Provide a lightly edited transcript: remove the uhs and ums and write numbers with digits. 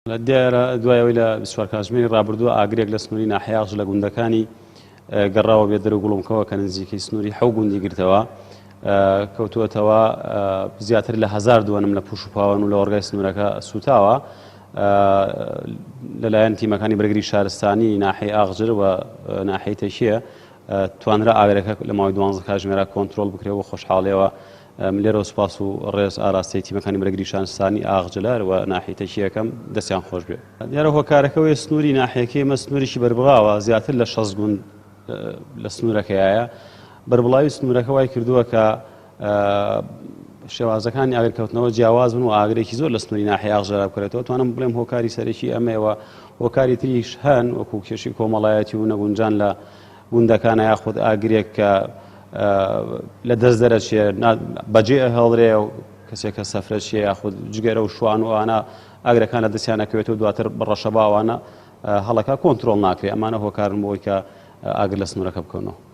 دیارە دوای ئەوەی لە 24 کاتژمێری ڕابردووە ئاگرێک لە سنووری ناحیاخش لە گوندەکانی گەڕاوە بێدەر و گوڵمکەوە کە نزیکەی سنووری حەو گوندی گرتەوە کەوتووەتەوە زیاتر لە هزار دووەنم لە پوش و پاوەن و لە وەڕگای سنوورەکە سوتاوە لەلایەن تیمەکانی بەرگری شارستانی ناحی ئاغجر و ناحی تەکیە توانرا ئاگرەکە لە ماوەی دوانزە کاتژمێرا کۆنترۆڵ بکرێت و خۆشحاڵیەوە من لێرەوە سوپاس و ڕێز ئاراستەی تیمەکانی بەرگری شارستانی ئاغجلەر و ناحیەی تەکیە ئەکەم دەستیان خۆش بێ. دیارە هۆکارەکە ئەوەیە سنووری ناحیەکەی ئێمە سنوورێکی بەربڵاوە زیاتر لە 60 گوند لە سنوورەکەیایە بەربڵاوی سنوورەکە وای کردووە کە شێوازەکانی ئاگرکەوتنەوە جیاواز بن و ئاگرێکی زۆر لە سنووری ناحیە ئاغجلەرا بکرێتەوە توانم بڵێم هۆکاری سەرەکی ئەمەیەوە هۆکاری تریش هەن وەکو کێشی کۆمەڵایەتی و نەگونجان لە گوندەکانە یاخود ئاگرێک کە لە دەست دەرەچێ بەجێ ئەهێڵرێ و کەسێک کە سەفرە چیە یاخود جگەرە و شوان و ئەوانە ئاگرەکان لە دەستیان ئەکەوێتەوە دواتر بە ڕەشەبا ئەوانە هەڵەکە کۆنترۆڵ ناکرێ ئەمانە هۆکارن بۆی کە ئاگر لە سنوورەکە بکەونەوە.